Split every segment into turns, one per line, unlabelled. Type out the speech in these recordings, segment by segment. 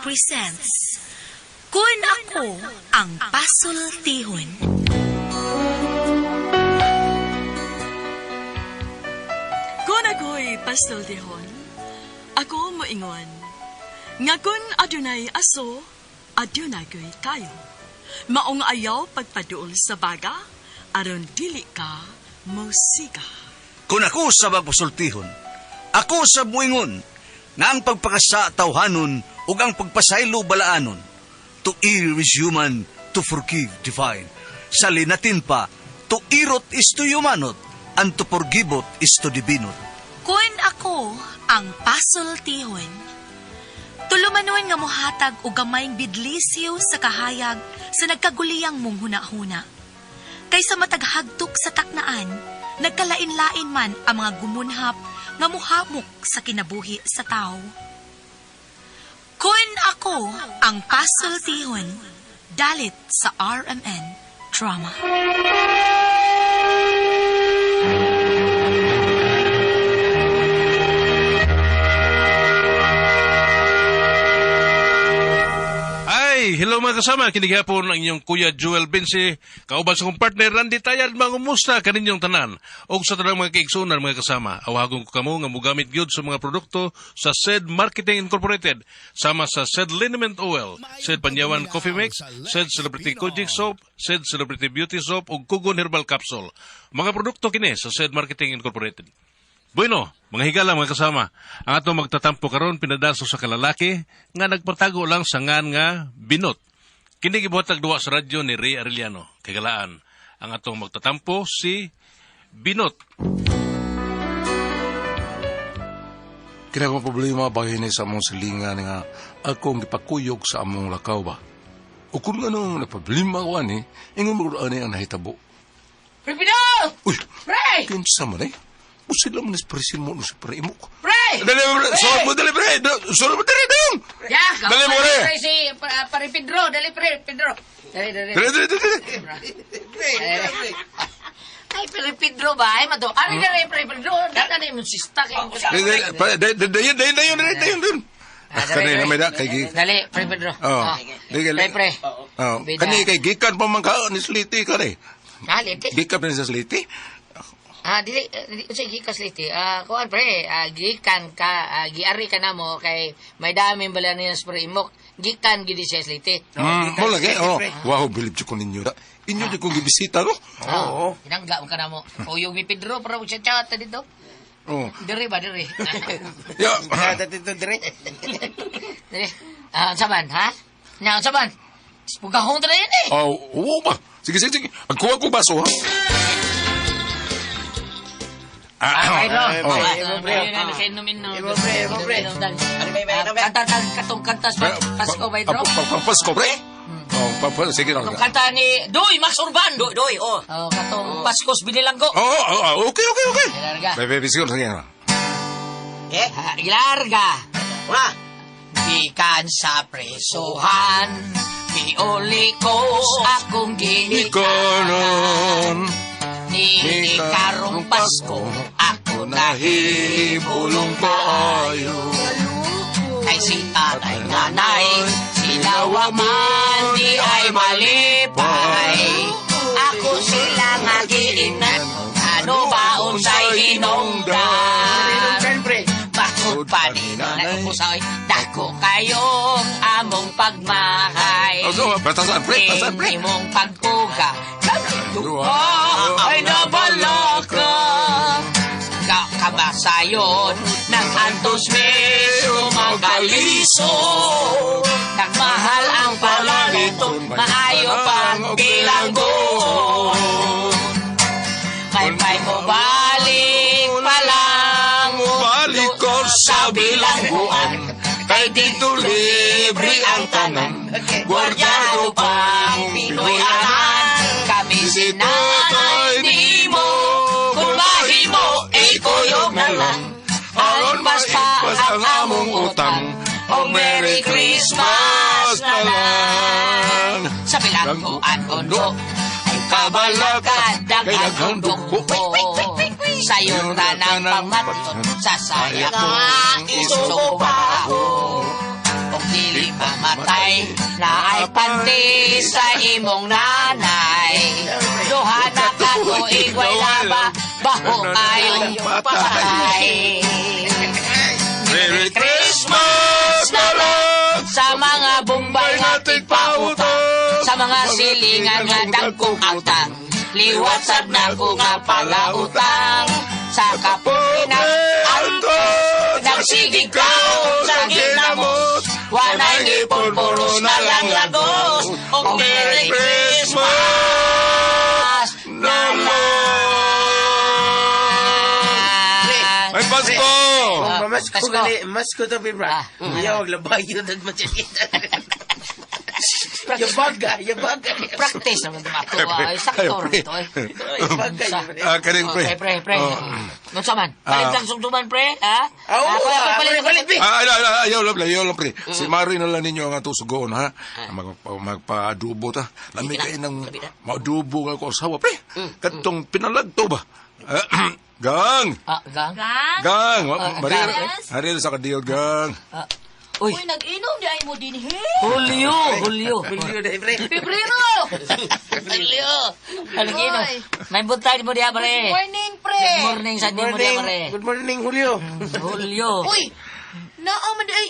presents Kun Ako Ang Pasultihon.
Kung ako'y pasultihon, ako moingon, nga kun adunay aso, adunay ko'y kayo. Maong ayaw pagpaduol sa baga, aron dili ka mosiga.
Kung ako sa magpasultihon, ako sa muingon, nga ang pagpakasa tawhanon ug ang pagpasaylo balaanon. To err is human, to forgive divine. Sa linatin pa, to irot is to humanot, and to forgiveot is to divinot.
Kun ako ang pasultihon. Tulumanon nga mohatag og gamayng bidlisiw sa kahayag sa nagkaguliyang mong hunahuna. Kaysa mataghagtok sa taknaan, nagkalain-lain man ang mga gumunhap nga muhamok sa kinabuhi sa tao. Kun ako ang pasultihon, dalit sa RMN Drama.
Ay, hello mga kasama. Kinighapon ang inyong Kuya Joel Vinci. Kauban sa kong partner, Randy Tayad, mangumusta kaninyong tanan. Og sa tanang mga kaigsunan, mga kasama, awagon ko kamo nga mugamit gyud sa mga produkto sa SED Marketing Incorporated, sama sa SED Liniment Oil, SED Panyawan Coffee Mix, SED Celebrity Kojic Soap, SED Celebrity Beauty Soap, ug Kugon Herbal Capsule. Mga produkto kini sa SED Marketing Incorporated. Bueno, mga higala mga kasama, ang atong magtatampo karon pinadaso sa kalalaki nga nagpatago lang sa ngan nga binot. Kini gibuhatag duwa sa radyo ni Ray Arellano. Kagalaan, ang atong magtatampo si Binot.
Kini akong problema bahin ni sa among silingan nga akong gipakuyog sa among lakaw ba. O kung anong na problema ko ani, ingon mo ani ang nahitabo.
Pre Pidol!
Uy,
Pre!
kinsa man eh? Usila mo ni presin mo no si pre mo.
Pre!
Dali pre, sorry mo dali pre, sorry mo dali dong.
Ya,
Dali mo pre.
Pre si pare Pedro, dali pre Pedro. Dali dali.
Dali dali dali.
Ay, pre Pedro ba? Ay, mado. Ari dali pre Pedro. Dada na mo sista kay.
Dali dali dali dali dali dali dali dali.
Ah,
Kani na may da kay gi.
Dali pre Pedro.
Oh. Dali
Pre pre.
Oh,
Bida.
kani kay gikan pa man ka ni Sliti kani.
Ah, liti.
Gikan pa ni sa Sliti.
Ah, dili dili unsay gikas liti. Ah, kuan pre, gikan ka, giari ka namo kay may daming bala niya sa pre imok. Gikan gid siya sa liti.
Mo lagi. Oh, wow, bilib jud ko ninyo da. Inyo jud kong gibisita no.
Oo. Hinangga mo ka namo. Uyog mi Pedro para mo siya chat dito.
Oh.
Diri ba diri?
Ya.
Diri. Ah, unsa man, ha? Nya unsa man? Pugahong ta yun eh.
Oh, oo ba? Sige, sige, sige. Agkuha ko baso, ha?
Ah, Pedro.
oh.
Kanta katong kanta sa Pasko ba Pedro?
Pasko, pre? Oh, sige lang.
Katong kanta ni Doy Max Urban.
Doy, doy, oh.
Oh, katong Paskos Binilanggo.
Oh, oh, oh, okay, okay, okay.
Ilarga.
Bebe, sige, sige.
Eh?
Ah, Ilarga.
Una.
Gikan sa presohan, piuli ko akong ginikanan.
Ikanon,
Nini karong Pasko, ako
nahibulong kaayo.
Kay si tatay nanay, sila waman di ay malipay. Ako sila nga giingnan, ano ba unsay hinungdan? Bakod pa ni nanay ko sa dako kayong among pagmahay.
Oh, so, batasan, pre, batasan, pre.
Imong pagpuga, duha ay nabalaka. Kamasayon ng antos mes umagaliso. Nagmahal ang palalito, maayo pang bilanggo. May mo balik pa lang,
Balik ko sa
bilangguan.
Kay dito libre ang tanan.
Guardiano pang Pinoy anan. Kami
Si
sinanay ni mo. Kung mahimo, ikuyog na lang.
Aron
Alpas pa
maimpas
ang among utang. O Merry Christmas na lang. Sa bilangguan ondo, ay kabalakan daghang dugo. Sayon tanang pamation, sa saya ko isuko pa ako. Og di dili mamatay. Naay panty sa imong nanay. Duha na ka tuig way laba, baho kayong patay.
Merry Christmas na lang!
Sa mga Bombay nga tigpautang, sa mga silingan nga dagkong agtang, liwat sad nako nga palautang, sa kapobre na
Antos!
nagsigig kaon sa ginamos, wanay ngipon puros na lang lagos, o Merry Christmas na lang.
Ay, Pasko!
Kung mas ko
Pasko.
gali, mas ko to bibra.
Ah.
Yaw, labayo nagmatsyakita. Yabaga, yabaga.
Practice naman ito ako. Ay, sakto rin ito eh.
Yabaga,
Ah, kaning pre.
Okay, pre, pre.
Oh.
Ano sa man? Palit
Ah.
lang sumsuman, pre, ha?
Ah, oo,
kuya,
ah,
palit,
pre, palit, pre.
Ah, ay, ay, ay, ayaw lang, ayaw lang, pre. Si Mari na lang ninyo ang atong sugoon, ha? Magpa-adubo ta. Lami kayo ng maadubo nga ko asawa, pre. Katong pinalagto ba? Ah, gang!
Ah, gang?
Gang?
Gang!
Ah,
Mari,
gang.
Mari sa kadil, gang.
Ah, uy,
Uy, nag-inom di ay mo din, he?
Julio, Julio.
Julio na, pre.
Pebrero!
Julio. Halingino.
Uy.
May buntag mo diya, pre.
Good morning, pre!
Good morning sa
Good
mo diya,
morning.
pre.
Good morning, Julio.
Julio.
Uy! Naa man di ay...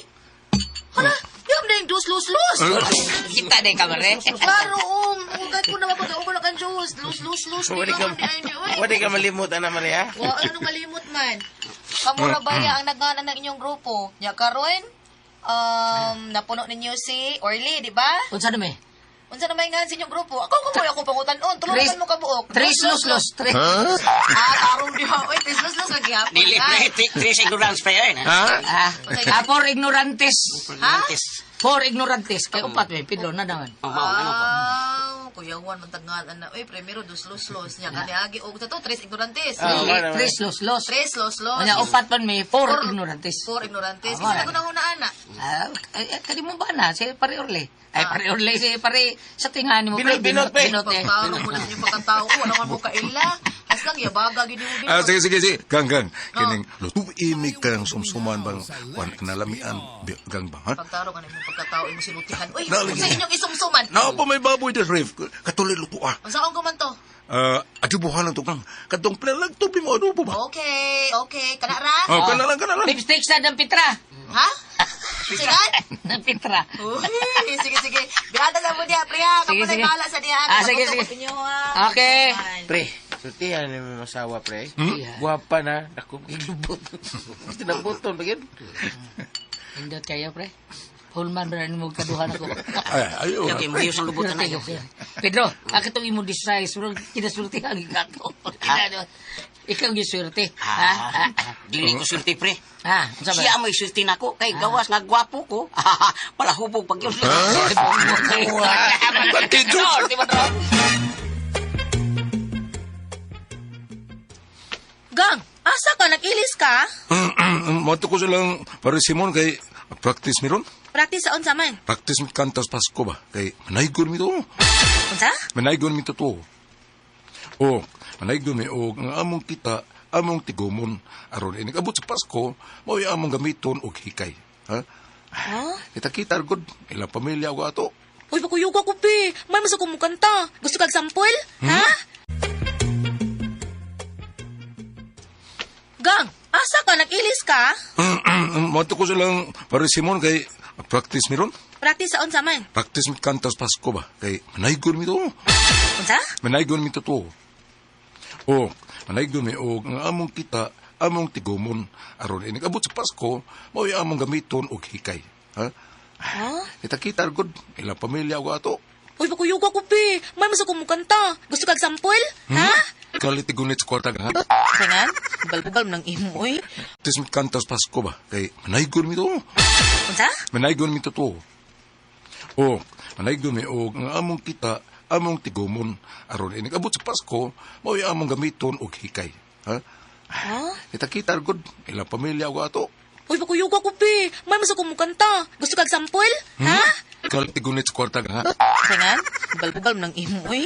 Hala, di man di ay dus, lus, lus!
Kita din ka, pre.
Klaro, ugay ko na mapag-ugo na kan Diyos. Lus, lus, lus.
Wala
Di
ka,
man di ay ni, uy.
wala ka malimutan na, Maria.
Wa ano malimot man. Kamura ba niya ang nagngana ng inyong grupo? Nya karon, napuno ninyo si Orly, di ba?
Unsa na may?
Unsa na may ngan sa inyong grupo? Ako ko mo ako pangutan-on. Tulungan mo kabuok.
Tres los los, tres.
Ah, tarong diha. Uy, tres los los lagi hapon.
Dili pre, tres ignorance pre ay na.
Ha?
Ah, ah, por ignorantes.
Ha?
Por ignorantes. Kay upat may pidlo na naman.
Oh, mao ano ko.
Ah, Kuya Juan man tagngan na. Uy, primero dos los los nya kani agi og tato tres ignorantes.
Ah, wala, wala.
Tres los los.
Tres los los.
Unya upat man may four ignorantes.
Four ignorantes.
Ah, wala.
Isa na ko na hunaan na.
Ah, eh, kani mo ba na si pare Orle? Ay pare Orle si pare sa tingani mo
Binot,
pre,
binot, pre.
binot, eh.
Pagtarong mo na sa inyong pagkatao ko, wala man mo kaila. Aslang yabaga gid mo
Ah, sige, sige, sige. Gang, gang. Kining lutuin kang sumsuman bang wan kinalamian gang ba, ha?
Pagtarong ano imong pagkatao imo sinutihan. Uy,
Nalagi.
sa inyong isumsuman.
Naa pa may baboy des ref. Katuloy luto ah.
Unsaon ko man to?
Ah, adubuhan lang to kang. Katong pinalag tubi mo adubo ba?
Okay, okay. Kana ra?
Oh, kana lang, kana lang.
Lipstick sa ng Pitra.
Ha? Sigat?
Ng Pitra.
Uy, sige, sige. Bihata sa mo diha, pre ha.
Sige,
Kapo
sige.
na bahala sa diha.
Ah, sige,
Kabuto
sige.
ko inyo, ha.
Okay.
Pre, sultihan ni mo asawa, pre.
Hmm?
Guwapa na. Naku, gilubot. Tinabuton, bagin.
Indot kayo pre. Hulman ba mo kaduhan ako.
Ay, ayo.
Okay, mo ang lubutan na yo.
Pedro, akit ang imo size, pero kinasultihan ka to. Ikaw ang giswerte. Ha?
Ah, dili ko sulti pre.
Ha? Unsa ba?
Siya mo'y sulti nako kay gawas nga gwapo ko. Pala hubog pag yun.
Gang, asa ka? Nag-ilis ka?
Mato ko silang pare Simon kay practice mi ron.
Practice sa unsa man?
Practice mi kantas Pasko ba? Kay manaygon mi to.
Unsa?
Manaygon mi to to. Oh, manaygon mi og ang among kita, among tigumon aron inig abot sa Pasko, mao among gamiton og hikay. Ha?
Ha?
Kita-kita gud ilang pamilya ko ato.
Uy, pakuyuga ko, pe. May mas ako mukanta. Gusto kag sample? Ha? Gang, asa ka? Nag-ilis ka?
Mato ko silang pare Simon kay practice mi ron.
Practice sa unsa man?
Practice mi kantas Pasko ba? Kay manaygon mi to.
Unsa?
Manaygon mi to to. Oh, manaygon mi og ang among kita, among tigumon aron inig abot sa Pasko, mao among gamiton og hikay. Ha?
Ha?
Kita-kita gud ilang pamilya ko ato.
Uy, pakuyuga ko, pe. May mas ako mukanta. Gusto kag sample? Ha?
Kalit gunit sa kwarta ha.
Singan? Bugal-bugal mo ng imo, uy.
Practice mi kantas Pasko ba? Kay manaygon mi to.
Unsa?
Manaygon mi to to. Oh, manaygon mi og ang among kita, among tigumon aron inig abot sa Pasko, mao among gamiton og hikay. Ha?
Ha?
Kita-kita gud ilang pamilya ko ato.
Uy, pakuyog ako, pe. May mas ako mukanta. Gusto kag sample? Ha?
Ikaw tigunit sa kwarta ka, ha?
Singan? Bugal-bugal mo ng imo, uy.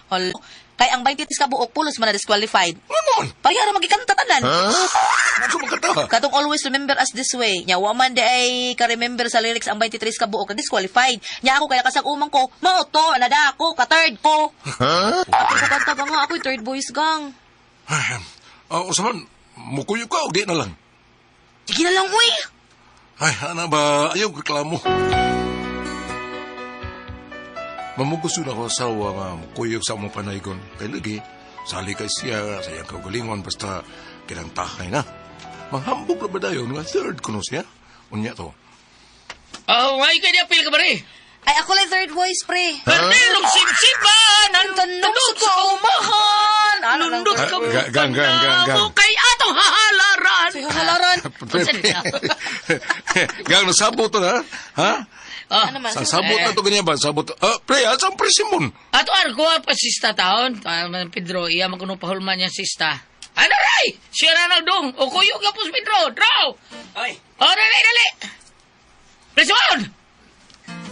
Hal. Kay ang 23 ka buok pulos man na disqualified.
Ano man?
Pareha ra magikanta tanan.
Ano ka magkanta?
Katong always remember us this way. Nya wa man di ay ka-remember sa lyrics ang 23 ka buok na disqualified. Nya ako kaya kasag umang ko, mao to, anada ako, ka-third ko.
Ha?
Ako ko kanta ba nga ako third voice gang.
Ah, usaman, mukuyo ka o di na lang?
Sige na lang uy.
Ay, ana ba, ayaw reklamo. Mamugos yun ako asawa nga mukuyog sa among panaygon. Kay lagi, sali kay siya sa iyang kaugalingon basta kinantahay na. Manghambog na ba dayon nga third kuno siya? Unya to.
Oh, ngay ka niya pil ka ba rin?
Ay ako lang third voice pre.
Perderong simsipan ang
Tanong sa kaumahan. Ano lang
Nundot ka
Ah, gang, gang, gang, gang.
mo kay atong hahalaran.
Sa halaran.
Gang, nasabot na, ha?
Ah,
Ano man?
Sasabot na to ganyan ba? Sabot. Ah, pre, asang pre Simon?
Ato ar ko pa sista taon. Ah, man, Pedro, iya man kuno pahulman niya sista. Ano ray? Siya na nagdong. O kuyo ka po si Pedro. Draw.
Ay.
O dali dali. Reson!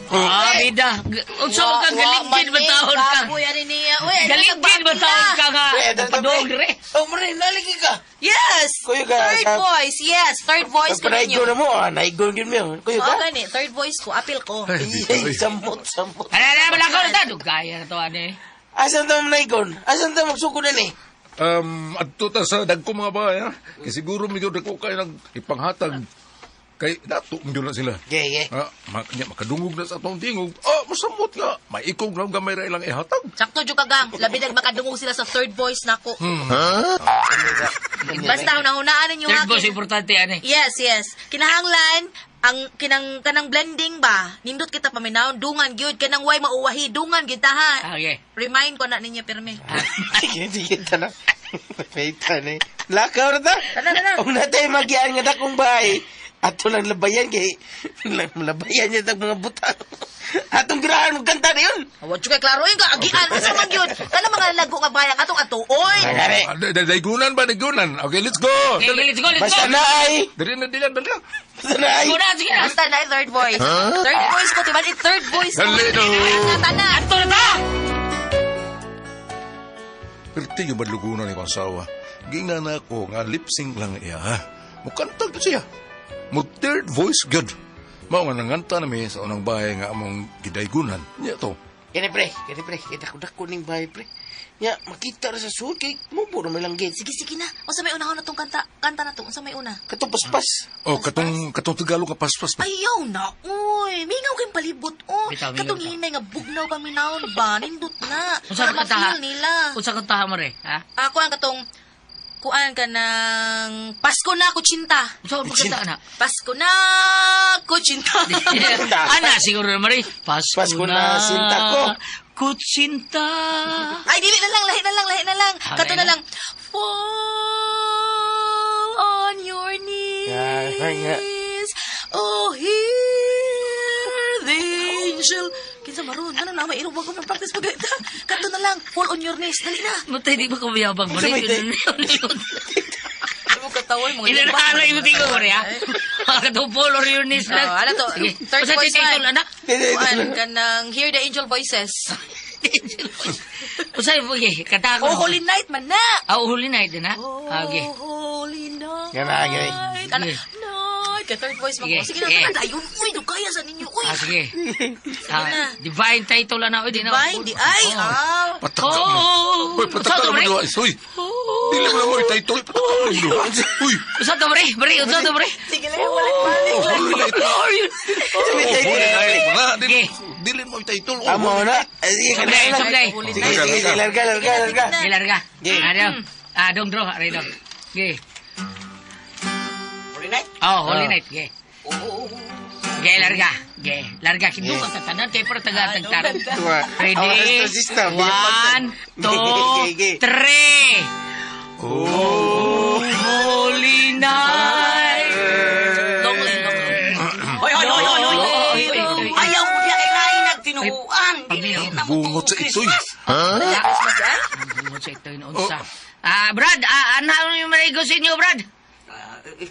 Ah, bida. Unsa ka galigid ba taon ka?
Kapoy ani niya. Uy, ano
Galigid ba taon ka nga?
Pre, dali, dali.
Padong re.
Oh, Mare, nalagi ka.
Yes.
Kuya ka,
Third voice. Yes, third voice ko ninyo.
Panaigol na mo, ah. Naigol yun mo. Kuya
Oo,
ka?
gani. Third voice ko. Apil ko.
Ay,
Ay, samot, samot.
Ano na wala ko na Dugaya na to ani.
Asan ta mo naigol? Asan ta magsugod na ni?
Adto ta sa dagko mga bahay, ha? Kay siguro medyo dagko kay nag ipanghatag kay dato medyo na sila.
Ge, ge.
Ah, nya makadungog na sa atong tingog. Ah, masamot nga. Maikog na gamay ra ilang ihatag.
Sakto jud ka gang. Labi nag makadungog sila sa third voice nako. Basta hunahunaan ninyo
Third
ha.
voice importante ani.
Yes, yes. Kinahanglan ang kinang kanang blending ba? Nindot kita paminawon dungan gyud kanang way mauwahi dungan gyud ta ha.
Ah, Okay.
Remind ko na ninyo pirmi.
Sige, sige, tana. Faith, ni. Lakaw na ta.
Tana, tana.
Huwag na tayo magyaan nga dakong bahay. Ato lang labayan kay labayan niya tag mga butang. Atong girahan magkanta na yun.
Wa jud kay klaro yung kaagian unsa man gyud. Kanang mga lago nga bayang atong atuoy.
Gani.
Ah, daygunan ba daygunan? Okay, let's go.
Okay, let's go, let's
Basta
go.
na ay.
Dali na dali na dali. na.
Basta na ay.
Go na, sige na.
Basta na third voice. Third voice ko timan third voice ko.
Dali na.
Tana.
Ato na ta.
Perti yung badlugunan ni kong asawa. Gingna na ako nga lip sync lang iya, ha? Mukantag to siya. Mo third voice good. Mao nga nanganta nami sa unang bahay nga among gidaygunan. Nya to.
Kani pre, kani pre, kay dako-dako ning bahay pre. Nya makita ra sa sud kay mubo ra may langgit.
Sige sige na. Unsa may unahon na tong kanta? Kanta na to. Unsa may una?
Katong paspas.
Oh, katong katong Tagalog nga paspas ba?
Ayaw na, uy. Mingaw kayong palibot, oh.
Bitaw, mingaw,
Katong
bitaw.
hinay nga bugnaw paminawon ba? Nindot na.
Unsa
Para
ka kanta?
ma-feel nila.
Unsa ka taha mo re? Ha?
Ako ang katong kuan ka ng Pasko na kutsinta.
Unsa ka kanta na?
Pasko na kutsinta.
Ana siguro na mari. Pasko,
Pasko na, sinta ko.
Kutsinta.
Ay, dili na lang, lahi na lang, lahi na lang.
Ah,
Kato
lahi
na
na.
lang. Fall on your knees.
Yeah,
Oh, hear the angel. Kinsa maron, ano na, may ilong ko practice pag Kato na lang, fall on your knees. Dali na.
Matay di ba kumiyabang mo
Unsa may
rin?
tay-
Ano mo katawa mga
Inanalay mo tingo mo rin ha? Katong or your knees lang.
Oh, ano to?
Sige.
Third
Unsa
voice
title,
man.
anak?
Kuan ka ng Hear the Angel Voices.
Unsa mo okay, kanta ko.
Oh, Holy Night man na.
Ah, Holy Night din ha?
Oh,
Ah, Okay.
Holy Night.
Gana, gana.
Kana,
Sige.
night. Kay third voice man
Sige,
ko. Sige na,
sige.
tara, dayon. Uy, dugaya sa ninyo. Uy,
Ah, sige.
na.
Ah, divine title na oy di na.
Divine, di ay. Ah.
Pataka mo.
Oh,
Uy, pataka
Unsa to,
mo
pre?
duha. Uy. Dili mo na mo title. Pataka mo duha. Uy.
Unsa to pre? Pre, unsa to pre?
Sige lang, wala balik lang.
Holy night.
Sabi
Oh,
tayo,
holy night. Wala, dili
Okay.
dili mo title. Oh,
Amo na. Ay, Sige,
Sablay,
kana lang.
sablay.
Sige, sige, sige, larga, larga, larga.
Sige, larga.
Sige.
Ano? Ah, dong draw, aray dong. Sige.
Holy night?
Oh, Holy Night, sige. Sige, larga. Sige, larga. Kinduka sa tanan kay para taga tagtaran.
Tuwa.
Ready?
Ang asto system,
One, two,
Sige, sige.
three. Oh, Holy Night.
Long lane, long lane.
Hoy, hoy, hoy, hoy, hoy.
Oy, oy, oy.
Ayaw mo diya kay nain nagtinuuan. Dili na mo
Bungot sa itoy.
Christmas.
Christmas, ay?
Bungot sa ito yun, unsa. Ah, Brad, ah, ano yung marigo sa inyo, Brad?
Ah, eh,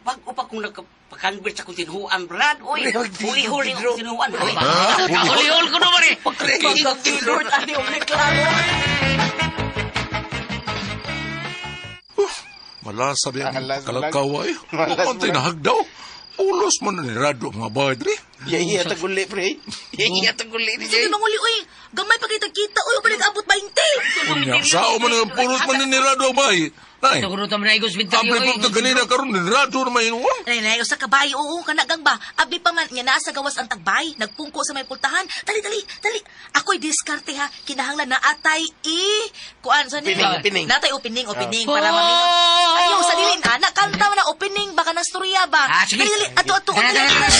Bag-o pa kung nagka-convert sa kong tinuhuan, Brad. Uy,
Pre, magtigil,
huli-huli
Pedro.
ang tinuhuan. Uy,
Kahuli-hul ko naman eh.
Pagka-keyboard ani og ni klaro.
Malasa ba yung
Malas,
kalakawa eh.
Malas,
Pumantay na hagdaw. Ulos mo na ni Rado mga bahay, dre.
Yahi at guli, pre. Yahi at guli ni
Sige
Jay.
manguli oy. Gamay pa kita kita oy, balik abot 20.
Unya, sao man ang puros man ni Rado ang bahay. Nay,
Ito ko nung na igos bintaryo.
abli pong taganina karon ni Rado na may inuwan.
Nay, nay, usa ka bay, oo, kana gang ba? Abli pa man niya nasa gawas ang tagbay, nagpungko sa may pultahan. Dali, dali, dali. Ako'y diskarte ha. Kinahanglan na atay i kuan sa ni.
Pining, pining.
Natay opening, opening para mamingaw. Ayaw sa dilin ana, kanta man na opening baka nang storya ba.
Ah, sige.
Dali, dali, ato ato.
Dali,
dali,
dali,
dali.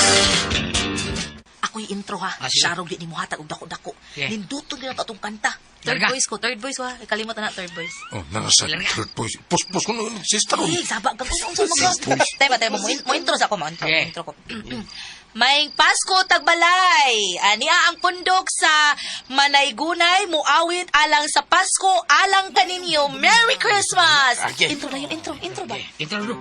Ako'y intro ha.
Ah, sige.
Sharog di ni muhatag og dako-dako.
Sige.
Ninduto gyud ato atong kanta. Third
Larga.
voice ko, third voice ha. Kalimutan na third voice.
Oh, nasa third voice. Pus-pus ko na sister.
Eh, saba ka kung unsa mga. Tema, tema mo mo intro sa ako, mo intro,
Okay.
intro ko. May Pasko tagbalay. Ania ang pundok sa Manaygunay muawit alang sa Pasko alang kaninyo. Merry Christmas.
Okay.
Intro na yun, intro, intro ba?
Intro bro.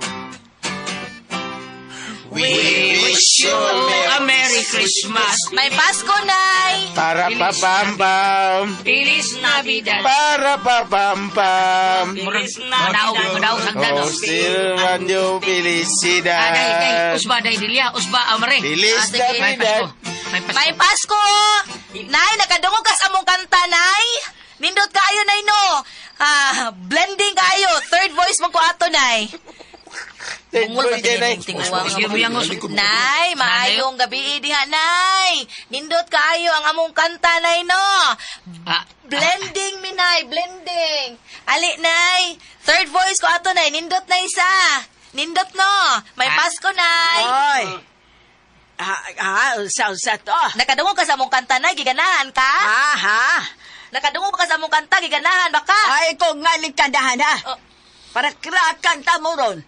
We wish you
A Merry Christmas.
May Pasko nay.
Para pa pam pam.
Feliz Navidad.
Para pa pam pam.
Madaog, madaog, sagdan.
Oh, Silvanyo
Ah, dai, dai,
felicidad.
usba dai dilya, usba amare.
Feliz
Ah, sige.
May
Navidad.
Pasko. May Pasko.
May Pasko! Nay, nakadungog ka sa among kanta, Nay! Nindot kaayo, Nay, no? Ah, blending kaayo. Third voice mo ko ato, Nay.
Third
Bungol
voice
ba
din, Nay.
tining tinguwang?
Sige, buyangos.
Nay, maayong gabi diha, Nay. Nindot kaayo ang among kanta, Nay, no?
Ah,
Blending mi, Nay. Blending. Ali, Nay. Third voice ko ato, Nay. Nindot na isa. Nindot, no? May
Ah.
Pasko, Nay.
Oy. Ah, ah, unsa-unsa to?
Nakadungog ka sa among kanta, Nay. Giganahan ka?
Ah, ha?
Nakadungog ka sa among kanta, giganahan ba ka?
Ay, ko nga kadahan ha.
Oh.
Para krakan ta mo ron.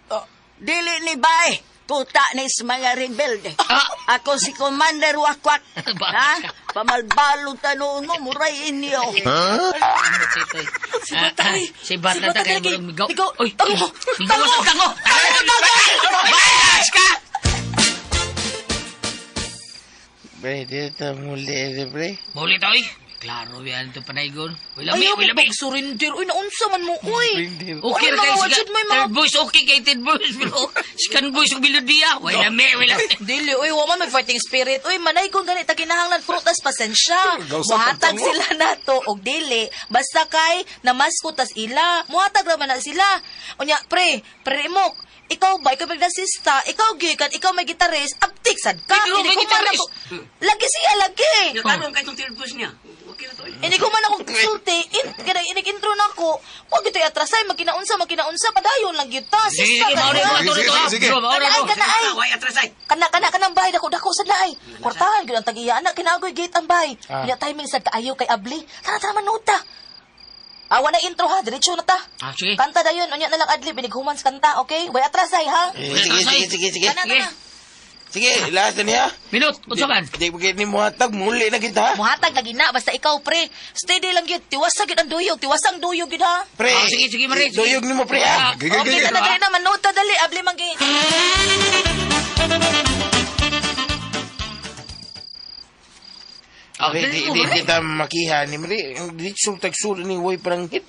Dili ni bay. Kuta ni sa mga rebelde.
Ah.
Ako si Commander Wakwak.
Ba-
Ha? Pamalbalo tanoon mo, muray inyo.
Si Bata, si Bata ta kay murag migaw.
Migaw.
Oy,
Tango.
Migaw sa tango. Bayas ka.
Pre, dito muli, pre.
Muli to, oy. Klaro yan ito panaygon. Wala mi,
Ayaw
wala
mo
mi.
pag-surrender. Uy, naunsa man mo, uy.
Okay
Ano
ra kay
mga
siga.
wajud may mga-
Third voice okay kay third voice pero second voice ug melodiya. Wala mi, wala mi.
Dili, uy, wa man may fighting spirit. Uy, manay kung ganit, kinahanglan prutas pasensya.
Gawsa
Muhatag
kang tango.
sila nato og dili. Basta kay namasko tas ila. Muhatag ra man na sila. Unya, pre, pre mok. Ikaw ba, ikaw magnasista, ikaw gikan, ikaw may gitarist, abtik sad ka.
Ikaw may
Hindi ko man
gitarist.
ako- Lagi siya, lagi.
Nagkaroon kay itong third voice niya. Okay na to. eh.
Ini ko man ako sulti, in, kanang inig intro na ako. Wag ito'y atrasay, magkinaunsa, magkinaunsa, padayon lang gyud ta.
Sige,
Sista
sige,
ka
maura
na.
mo ato
Sige,
to.
sige, sige.
Bro, maura
Kana ay,
mo.
kana ay.
Ah, Way atras ay.
Kana kana kanang bahay dako dako sad laay. Kwartahan gyud ang tagiya anak kinagoy gate ang bahay.
Ah.
Unya timing sad kaayo kay abli. Tara tara manuta. Awa na intro ha, diretso na ta.
Ah, sige.
Kanta dayon, unya na lang adlib inighuman sa kanta, okay? Way atras ay ha.
Eh, Sige, sige, sige, sige.
Kana
Sige.
kana.
Sige, last na niya.
Minute, unsa man?
Di ba ni muhatag, muli na kita. ha?
Muhatag lagi na basta ikaw pre. Steady lang gyud, tiwasa gyud ang duyog, tiwasa ang duyog gyud ha.
Pre.
Ah, sige, sige, Mare, sige.
Duyog nimo, pre, ha?
Gigi,
Okay,
gigi.
tara dali na manuta dali, abli man gi.
Ah,
Pre,
dili
di,
mo,
di
Mare.
kita makiha ni Mare. Di tagsulod ni Way Pranghit.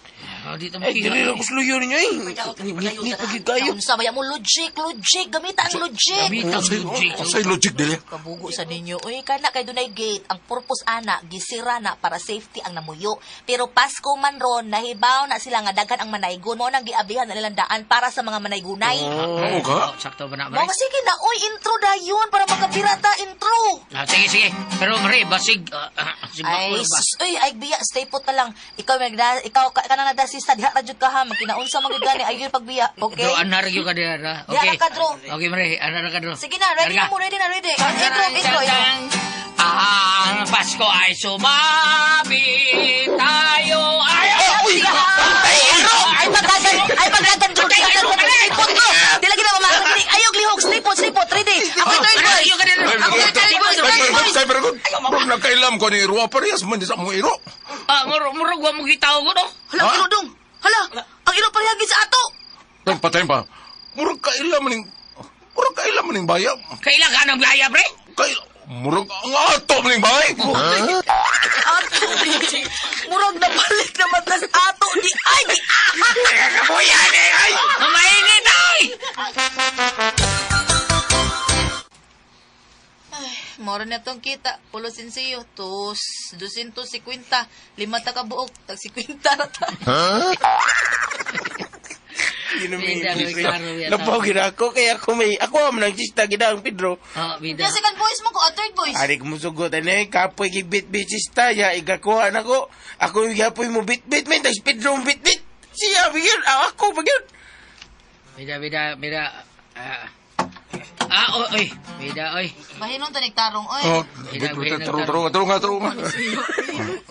Ah, di ta
Ay,
makiha.
dili lang kusluyo ninyo eh. Ngit-ngit pa gyud kayo.
Unsa ba mo logic, logic, gamita ang logic.
Gamit ang logic.
Say logic dili.
Kabugo sa ninyo. Uy, kana kay dunay gate. Ang purpose ana, gisira na para safety ang namuyo. Pero Pasko man ron, nahibaw na sila nga daghan ang manaygon. Mao nang giablihan na nilang daan para sa mga manaygunay.
Oo ka.
Oh, sakto ba na,
Mao
Mare?
nga sige na, uy, intro dayon para makapirata intro.
Ah, sige, sige. Pero Mare, basig si
Ay,
Bakul ba?
sus, uy, ay biya, stay put na lang. Ikaw magda, ikaw ka kanang nadasista diha ra jud ka ha, magkinaunsa man gyud gani ayon pagbiya. Okay?
Bro, anar gyud ka diha, ha?
Diha
Okay.
ra ka, Dro.
Okay, Mare, anar ka, Dro.
Sige na, ready na
Larga.
mo, ready na, ready. Intro, intro, intro.
Ang Pasko ay sumabi, tayo ay...
Ay, pagdagan, ay, pagdagan, Dro. Stay put, Dro. Di lagi na mamasok. Ayog lihok, stay put, stay put, ready. Ako third voice.
Ayaw ka na, Dro.
Ako third voice, third voice.
Kay pero bro nakailam ko ni Irwa parehas man sa among iro.
Ah, murag, murag, wa mo gitaw ko, no?
Hala, ang iro dong. Hala, ang iro parehagin sa ato.
Tang patay pa. Murag kailam ning Murag kaila man ning baya.
Kaila ka ng baya, pre?
Kay murag ang ato man ning bay.
Ato di. Murag nabalik na matlas ato di. Ay, di ah!
Kamuyan eh! Ay!
Mamainit, ay!
Moro na tong kita. Pulo sinsiyo. Tos, 250. Lima ta ka buok. Tag 50 ra ta.
Napaw gina ako kaya ako may ako ang nang sista gina ang Pedro.
Oh, bida.
Yung second voice mo ko, a third voice.
Ari ko musugot ani kapoy gibit-bit sista ya igakuha nako. Ako yung gapoy mo bit-bit men tas Pedro mo bit-bit. Siya bigyan ako bigyan.
Bida, bida, bida. Ah, ah, oy, oy. Bida, oy.
Bahinon ta nagtarong, oy.
Oh, tarong tarong tarong tarong.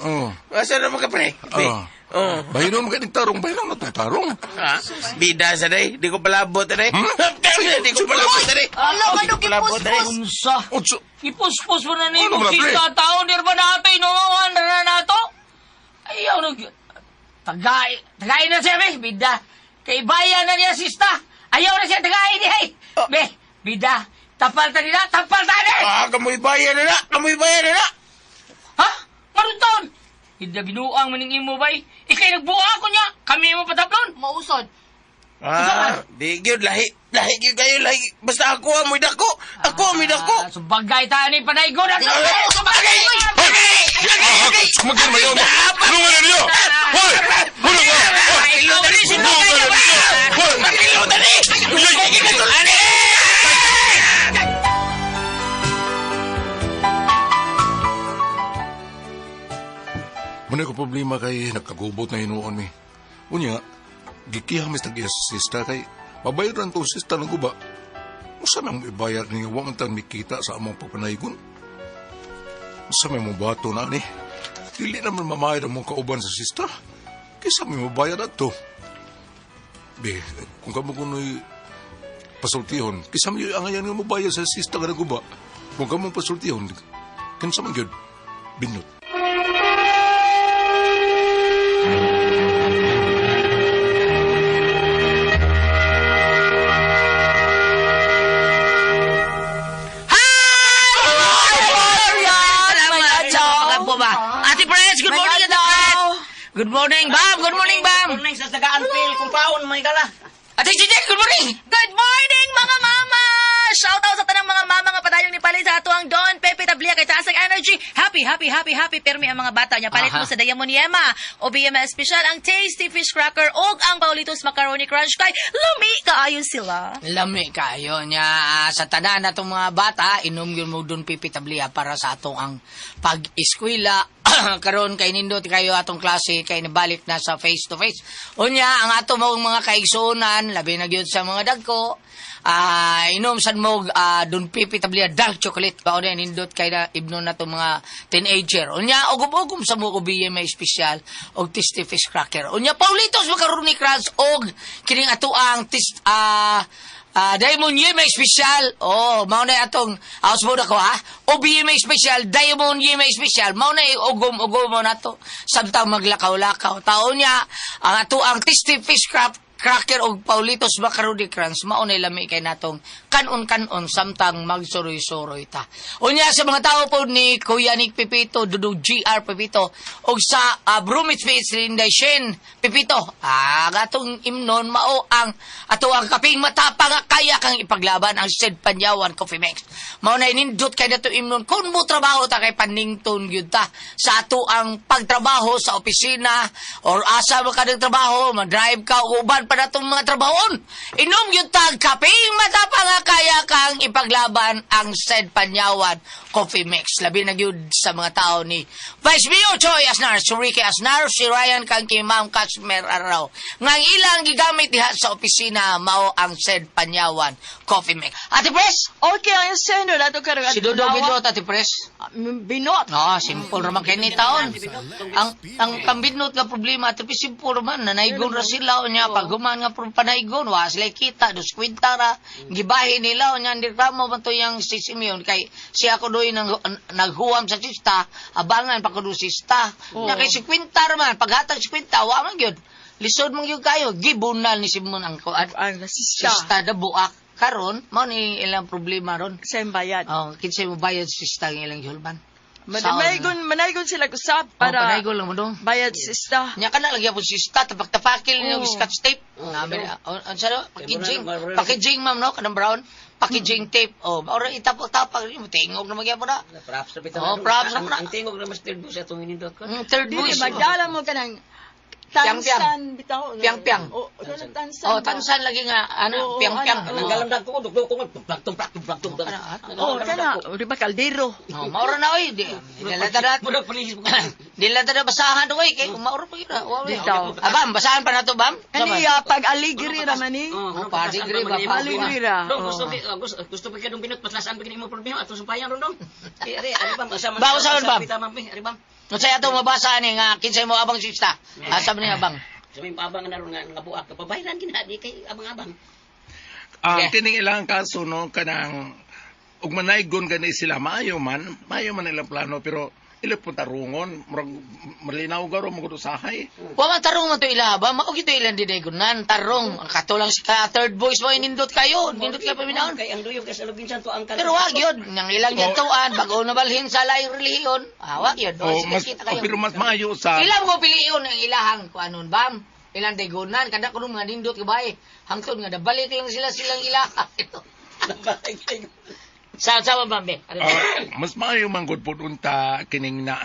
Oh.
Asa na mo ka pre?
Ah.
Oh.
Bahinon mo kay tarong, bahinon na tong tarong.
Ha? Bida sa day, di ko palabot ani. Di ko palabot ani.
Ala,
Di
ano
ko palabot ani.
gipuspos?
Unsa?
Unsa?
Ipuspos mo na ni
Ano ba, pre?
sista taon, nirba natin, inuwan na na nato. Ayaw, nag... Tagay, tagay na siya, be, bida. Kay bayan na niya, sista. Ayaw na siya, tagay niya, hey. Be, bida. Tapal ta nila, tapal ta ni!
Ah, kamoy bayan na na, kamoy bayan na na.
Ha? Maron taon? Hindi binuang maning imo bay. Ikay nagbuha ko niya. Kami mo pataplon.
Mausod.
Ah, di gyud lahi, lahi gyud kayo lahi. Basta ako amoy dako, ako amoy dako.
Ah, subagay ta ni panaygon at
Subagay!
Magin mayo mo. Tulungan na niyo. Hoy! Tulungan!
Pakilo dali,
Tulungan na ninyo. Hoy!
Pakilo dali! Ani!
Muna ko problema kay nagkagubot na hinuon mi. Unya, gikiha mis tag sa sista kay mabayaran tong sista ng guba. Usa man mo ibayar niya wa man tan mikita sa among pagpanaygon. Usa may mo bato na ni. Dili naman mamayad ang mong kauban sa sista. Kaysa may mabayad ato. Be, kung kamo kuno'y pasultihon, kaysa may angayan nga mabayad sa sista nga naguba. Kung kamo pasultihon, kinsa man gyud binot.
Ate Pres, good morning, Ate Pres. Good morning, Bam. Good morning, Bam.
Good morning sa tagaan Phil kung paon may gala.
Ate Gigi, good morning.
Good morning, mga mama! Shout out sa tanang mga mama nga padayong ni palit sa ato ang Don Pepe Tablia kay taas ang energy. Happy, happy, happy, happy permi ang mga bata niya. Palit mo
Aha.
sa Diamond Yema o BMS Special ang Tasty Fish Cracker o ang Paulitos Macaroni Crunch kay lami kaayo sila.
Lami kayo niya sa tanan natong mga bata, inom yun mo dun Pipi Tablia para sa atong ang pag-eskwela. Karon kay nindot kayo atong klase kay nabalik na sa face to face. Unya ang ato mong mga kaigsuonan labi na gyud sa mga dagko. Inom sad mo dun Pipi Tablia dark chocolate pa na nindot kay na ibnon na tong mga teenager. Unya ugom-ugom sa mo may espesyal og tasty fish cracker. Unya Paulitos macaroni crunch og kining ato ang tis, Diamond Yeme Special. Oh, mao na atong house mode ako ha. O BMA Special, Diamond Yeme Special. Mao na ugom-ugom mo nato. Samtang maglakaw-lakaw. Taon niya ang ato ang tasty fish cracker og Paulitos Macaroni Crunch mao na lami kay natong kanon-kanon samtang magsuroy-suroy ta. Unya sa mga tao po ni Kuya Nick Pipito, Dudu GR Pipito og sa Brumits PH Linday Shen Pipito. Ang atong imnon mao ang ato ang kaping matapang nga kaya kang ipaglaban ang Sid Panyawan Coffee Mix. Mao na inindot kay nato imnon kung mo trabaho ta kay panington gyud ta sa ato ang pagtrabaho sa opisina or asa mo ka trabaho, ma-drive ka o uban pa natong mga trabahoon. Inom gyud ta ang kaping matapang nga kaya kang ipaglaban ang Sid Panyawan Coffee Mix. Labi na gyud sa mga tao ni Vice Mayor Choi Asnar, si Ricky Asnar, si Ryan kang kay Ma'am Kashmir Araw. Nga ang ilang gigamit diha sa opisina mao ang Sid Panyawan Coffee Mix. Ate Pres,
Okay, ang sendo na to karon.
si Dodo Bidot, Ate Pres.
Binot.
Ah, simple raman kay ni taon. Ang pambinot nga problema ate Pres, simple raman nanaygon ra sila unya pag human nga panaygon wa sila kita dos kwinta ra gibahin nila unya reklamo man to yang si Simeon kay siya ko doy nang naghuwam sa sista abangan pa ko do sista. Nya kay si kwinta ra man paghatag si kwinta wa man gyud. Lisod man gyud kayo gibunal ni Simon ang kuan.
Ang sista.
Sista da buak. Karon, mao ni ilang problema ron.
Sa bayad.
Oh, kinsay mo bayad sista ang ilang gihulman.
Manaygon sila usab
para
para
oh, panaygon lang mo dong.
bayad sista.
Nya kana lagi po sista tapak-tapakil ninyo
Oo.
scotch tape. Namin oh, ano sa packaging, packaging ma'am no kanang brown, packaging tape. Oh, ora itapok-tapak mo tingog na magyapon na.
Props na bitaw.
Oh, props na
Ang,
na.
ang tingog na mas third voice atong inindot ko.
Third
Dili
voice.
magdala mo kanang
Piang-piang.
tansan bitaw.
Piang-piang.
Oh, kanang tansan.
Oh,
ba?
tansan lagi nga ano,
Oo,
piang-piang.
ano,
Ang galam ko dugdug ko tumplak tumplak tumplak tumplak.
Oh, kana, di ba kaldero?
Oh, maura na oy, di. Dili ta
Murag paligis mo.
Dili ta basahan oy kay maura pa gyud.
Bitaw.
Abam, basahan pa nato bam.
Kaniya pag aligri ra man ni.
Oh, paligri ba?
Paligri ra.
Dong gusto ki gusto gusto pa kay dong binot patlasan pa kini imong problema atong sumpayan ron dong. Eh, ari ari bam asa man.
Ba, usa man, bam?
Ari bam.
Unsay ato mabasa ani nga kinsay mo abang sista? Asa man ni abang?
Sa may abang na ron nga nga buak kapabayran kina di kay abang-abang.
Ang
Yeah.
kining ilang kaso no kanang ug manaygon gani sila maayo man ilang plano pero ila pud tarungon murag malinaw garo mo usahay.
Wa man tarong man to ila ba? Mao gito ilang didaygonan tarong. Ang kato lang si ka third voice mo nindot kayo, nindot kayo paminahon.
Kay ang duyog kay sa lubinsan to ang
Pero wag yun, nang ilang yatuan, bago na balhin sa laing relihiyon, ah, wag yun.
O
O, sige,
mas
kita
o,
kayo.
pero mas maayo sa
Ilang mo piliyon ang ilahang kuanon bam? Ilang daygonan, kada kuno mga nindot kabay. Hangtod nga dabalik lang sila silang ilaha. Sa sa bam be. Ano?
Ah, mas maayo man gud pud unta kining na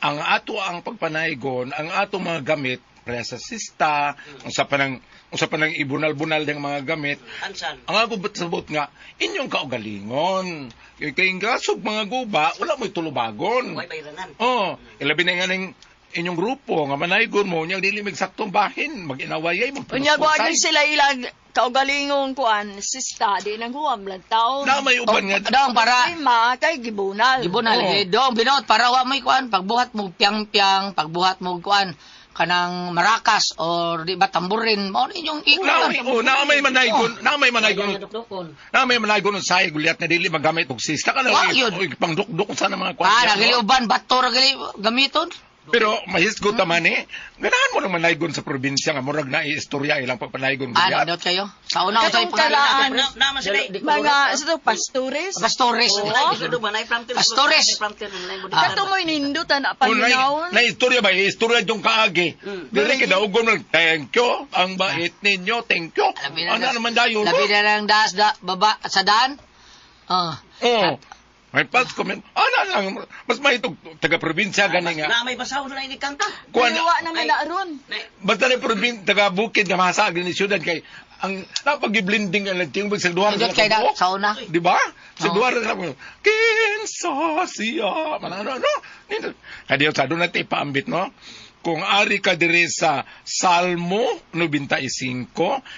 ang ato ang pagpanaygon, ang ato mga gamit para sa sista, unsa pa nang ibunal-bunal ng mga gamit.
Ansan.
Ang ako ba't sabot nga inyong kaugalingon. Kay kay gasog mga guba, wala mo'y tulubagon.
Way bayranan.
Oh, ilabi na nga ning inyong grupo nga manaygon mo nya dili mig saktong bahin, mag-inawayay,
Unya wa
magpinuskusay.
sila ilang kaugalingong kuan sista di nang huwam lang taon.
Na may uban nga
Dong para
Lima kay gibunal.
Gibo na
Oo.
lagi dong binot para wa mo'y kuan pagbuhat mo piang-piang, pagbuhat mo kuan kanang marakas or di ba tamborin mao ni inyong
na
ingon.
may oh, na may manaygon, na may manaygon.
Dukdukon.
Na may manaygon sa gulyat na dili magamit og sista kana
Wa, yun.
pangdukduk sa mga kuan.
Ah, nagali uban bato ra gali gamiton.
Pero mahisgot ta man eh. Ganahan mo nang manaygon sa probinsya nga murag na istorya ilang pagpanaygon
Ah,
gulyat.
nindot kayo. Sa una ko
Katong karaan
Naman sila.
mga sa to pastores.
Pastores. Pastores. Ah.
Kato mo'y nindutan na
O, na,
paminawon.
na istorya ba? Istorya yung kaagi. Dili kay daugon lang, thank you. Ang bait ninyo, thank you.
Labi na
Ano naman dayon?
Labi na lang das da, baba sa daan. Ah.
Oh. May Pasko, may, ano lang, mas may taga-probinsya gani nga.
Na may basaw na ini kanta.
Kuan,
Pero wa naman na ron.
basta na probin, taga-bukid nga masag ni siyudad kay ang napag-blending ang tingog sa duha
Nindot kay da sa una.
Di ba? Sa
Oo.
duha ra sila kinsa siya. Man, ano, ano? Nindot. Kadiyo sa doon natin ipaambit, no? Kung ari ka diri sa Salmo 95,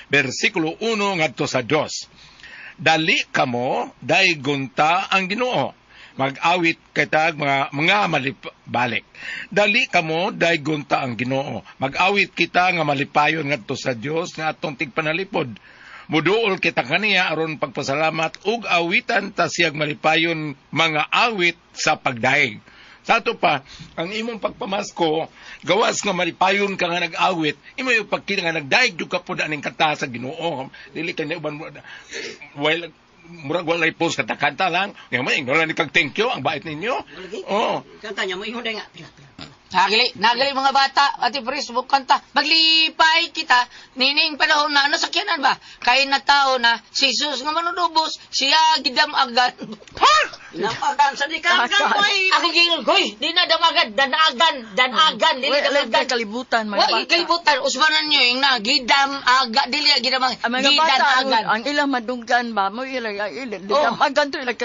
versikulo 1 ngadto sa 2. Dali kamo, daygonta ang Ginoo. Mag-awit kitag mga mga malip, balik. Dali kamo, daygonta ang Ginoo. Mag-awit kita nga malipayon ngadto sa Dios nga atong tigpanalipod. Muduol kita kaniya aron pagpasalamat ug awitan ta siyag malipayon mga awit sa pagdaig. Sa ato pa, ang imong pagpamasko, gawas nga malipayon ka nga nag-awit, imo yung pagkita nga nagdaig jud ka pud aning kanta sa Ginoo. Dili ka na uban well, murag walay post kanta-kanta lang. Nga man ingnon ni kag thank you ang bait ninyo. Oh.
Kanta niya mo ingon nga. Pila pila.
Nagali, nagali mga bata, ati Pris, kanta. Maglipay kita, nining panahon na, ano sakyanan ba? Kay na tao na, si Jesus nga manunubos, siya gidamagan.
Ha?
Napakan sa di kan kan koy.
Ako gingon, hoy, di na damagan, danagan, danagan, di na
Wala
damagan.
kay kalibutan mga
Wa
bata.
kalibutan, usbanan nyo yung na, gidam, aga, dili na gidamang,
Ang mga bata
gidanagan.
ang ilang madunggan ba mo ilang ilang
Oh.
damagan to ilang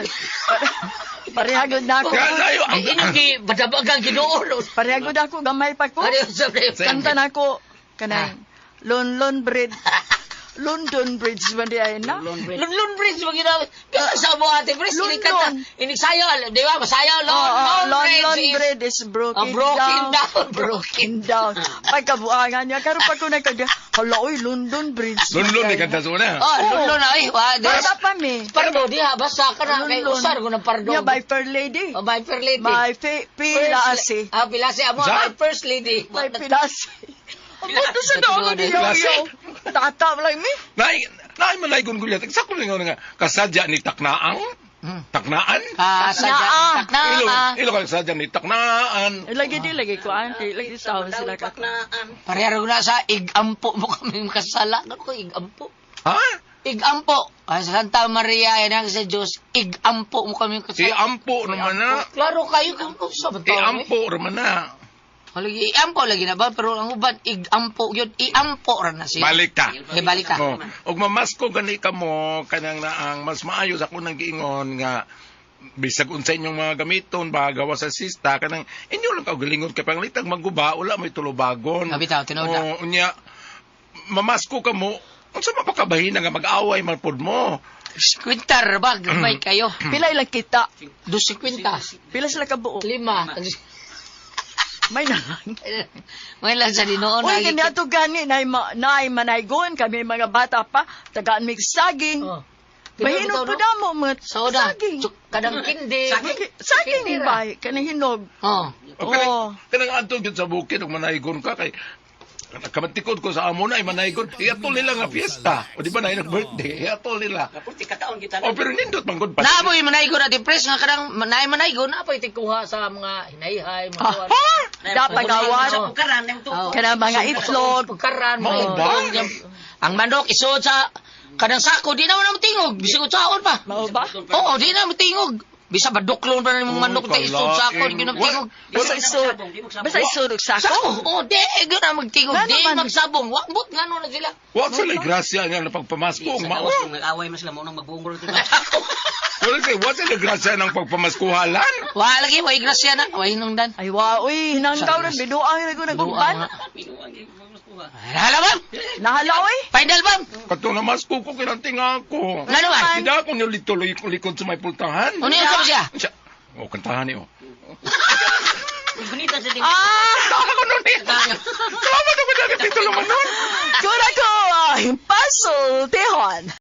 parehagod na ako.
Kaya tayo ang
Ay, inyong gi, badabagan, ginoon.
Parehagod ako gamay pa ko.
Ano yung sabi?
Kanta na ako kanang Lon Bridge. London Bridge man di ay na.
Lunlun Bridge, wag yun. Bisa sa mo ate Pris,
Lunlun.
ini kanta, ini sayaw, di ba? Masayaw, Lon,
Oo,
Lon,
Lon
Bridge is-
Bridge is broken,
Oh, broken down,
broken down. Pagkabuangan niya, karon pa ko nagkagya, hala oy, London Bridge.
Lunlun ni kanta sa una.
Oh, lunlun na, ay, wa, di.
Basta pa mi.
Pardo, di ha, basta ka na, kay
Lunlun.
usar ko ng pardo.
Yeah, by Fair Lady.
Oh, by Fair Lady.
My pilasi.
Ah, pilasi, amo,
Sa?
my first lady.
My pilasi. Ang buto sa doon ni
Pilasi.
Yoyo. Tata lang mi.
Nay, Naay manaygon gulyat. Sakto nga nga kasadya ni Taknaang. Taknaan?
Kasadya ni Taknaan.
Ilo, ilo kasadya ni Taknaan.
Lagi di lagi ko anti, lagi taon sila ka.
Pareharo na sa igampo mo kami makasala. Ako, igampo.
Ha?
Igampo. Ah, sa Santa Maria, yan ang sa Diyos, igampo mo kami kasala.
Iampo naman na.
Klaro kayo kung sa ba
Iampo naman na.
Lagi, iampo lagi na ba? Pero ang uban, igampo yun. Iampo ra na siya.
Balik ta.
Eh, balik ta.
Oh, og mamasko gani ka mo kanang naang mas maayo sa akong nang giingon nga bisag unsa inyong mga gamiton ba gawa sa sista kanang inyo lang kaugalingon kay panglitag maguba wala may tulubagon.
Ah, bitaw, tinuod na.
Oh, unya mamasko ka mo unsa mapakabahin nga mag-away man pud mo.
Kwintar ba? Gamay kayo.
Pila ilang kita?
2.50.
Pila sila kabuo?
Lima.
May na lang.
May lang sa dinoon.
Uy, kani ato gani, naay manaygon, kami mga bata pa, tagaan mig saging.
Oh.
Mahinog po na mo, mga
Soda.
saging.
Kadang kindi.
Saging
Kindi ra.
ba? Kanang hinog.
Oh.
O kanang, kanang adto gyud sa bukid og manaygon ka kay kamantikod ko sa amo na ay manaygon iatol nila nga fiesta. O di ba na birthday iatol nila.
Kapurti kataon kita.
O pero nindot man gud pa.
Naamoy manaygon na depress nga kadang naay manaygon na pa'y tikuha sa mga hinayhay mga kuwan.
Dapat gawan.
Karan yung
Oh.
Kanang mga itlog.
Pagkaran,
Mao
mga
ba?
itlog. Ang manok isod sa kanang sako di naman na tingog bisag unsaon pa.
Mao ba?
Oo, di na tingog. Bisa baduklon pa na imong manok ta isod sa sako di na tingog.
Basta isod. Basta isod og
Sako,
sako.
oh, di gyud na magtingog,
Nga
di
naman.
magsabong. Wa but ngano na sila.
Wa sila grasya nga na pagpamasko ang mao.
Kung nag-away man sila mo nang magbungol ito.
Wala kay wa sila grasya ng pagpamaskuhalan.
Wa lagi way grasya na, way hinungdan.
Ay, wa, uy, hinangkaw rin, binuang rin ko nagumban.
Hala bam.
Nahala, uy.
Final bam.
Kato na masko ko kinanting ako.
Nga naman.
Hindi ako nilituloy likod sa may pultahan.
Ano yun sa siya?
Siya. O, kantahan niyo.
Bonita sa ding.
Ah!
Tawa ko nun eh. Salamat ako dyan. Tito naman nun.
Kura ko, ah, himpasul, tihon.